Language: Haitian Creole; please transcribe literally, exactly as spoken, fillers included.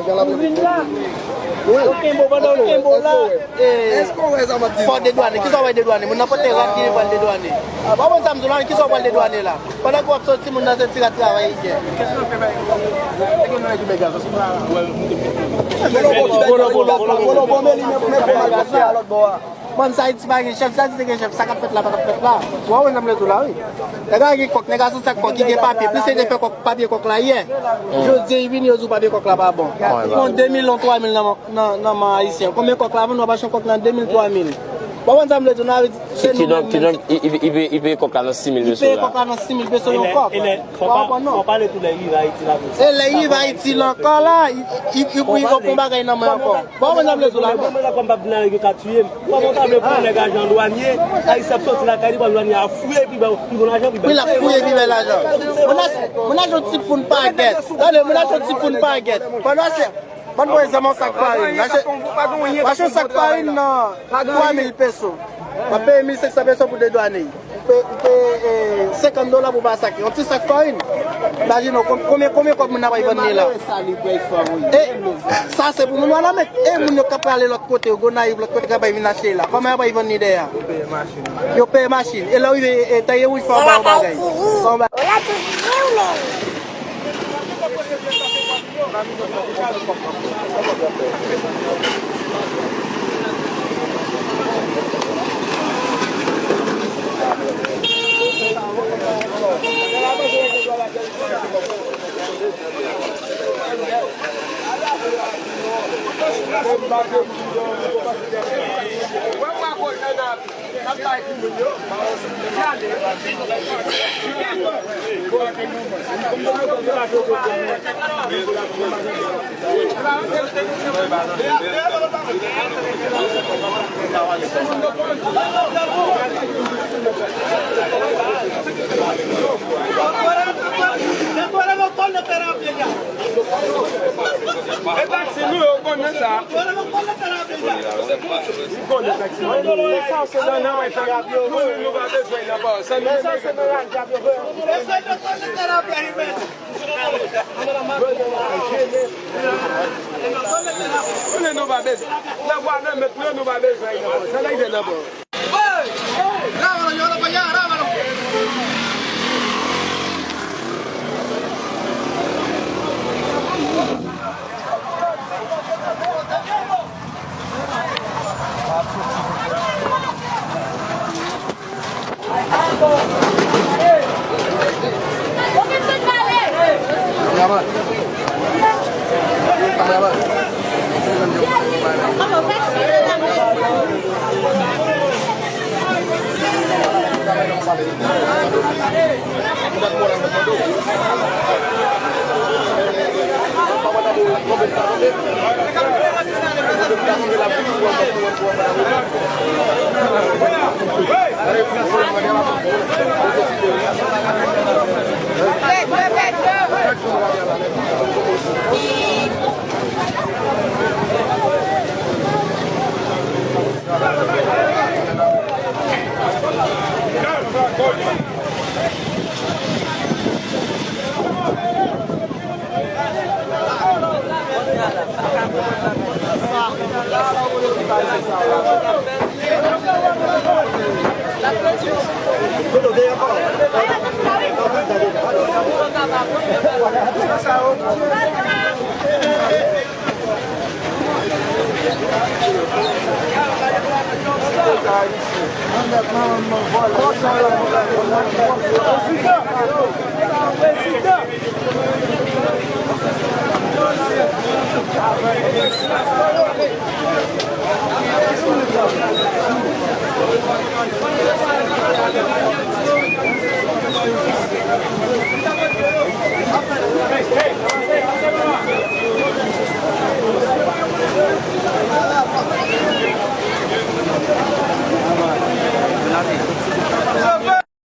Ou vin la. Ou kenbe w, pandan w kenbe w la, e, fò w dedwane. Kisa w pral dedwane? Moun nan pote rad ki pral dedwane. W ap konn sa m di w la, kisa w pral dedwane la? Pandan ke w ap soti, moun nan se ti rad travay li gen. Bolo, bolo, bolo, bolo, bolo, bon, men li menm, men pou mal pase a lòt bò a. Bon, sa Ayiti pa gen chèf, sa Ayiti te gen chèf, sa k ap fèt la pa t ap fèt la. Ou wè, w wè jan m rete w la, wi. Nèg la gen kòk, nèg la se sak kòk, ki gen papye, plis se te fè kòk, papye kòk la yè. Jodi a, li vini, yo di w papye kòk la pa bon. Yon de mil, yon twa mil nan, nan, nan men ayisyen. Konbyen kòk la vann, w ap achte yon kòk nan de mil, twa mil. Ou wè, w wè sa m vle di w la, wi, se nou menm, menm. Li peye kòk la nan sis mil peso la. Li peye kòk la nan sis mil peso yon kòk. Ou wè, w konprann, non? Fò pale tou lè rive Ayiti la. E lè rive Ayiti la ankò la, li, li, li, li pran bagay nan men ankò. Bon, mwen ap lè sou la. Mwen, mwen, mwen, kòm m ap di la, yo ka tiye m. Kòman w ta vle pran nèg ajan dwanye, Ayisyen ap sòti lakay li, pran dwanye a fouye pi bèl, pi bon lajan, pi bèl. Wi, l ap fouye pi bèl lajan. Mennaj, mennaj yon ti poun pagèt. Tande, mennaj yon ti poun pagèt. Pandan se, ban mwen zam yon sak farin. Achte, achte yon sak farin nan twa mil peso. W ap peye mil senk san peso pou dedwane. Ou pe, ou pe, e, senkant dola pou pa sak. Yon ti sak farin. Imajine w, kon-, konbyen, konbyen kòb moun nan pral vann li la? E, sa se pou moun yo la met. E moun yo k ap prale lòt kote, Gonayiv, lòt kote, k ap vin achte la. Kòman y ap vann li dèyè a? Yo peye machin. Yo peye machin. E lè w rive, e, Tèye Wouj, fò w ba yo bagay. Fò w ba E taksi nou yo konnen sa. Ou konnen taksi nou. Sa nan men fè. Nou menm nou pa bezwen nan pa. Sa nou menm. Konnen nou pa bezwen. Nan bwa nan mèt nou, nou pa bezwen nan pa. Sa nan men nan pa. Prezidan! Prezidan!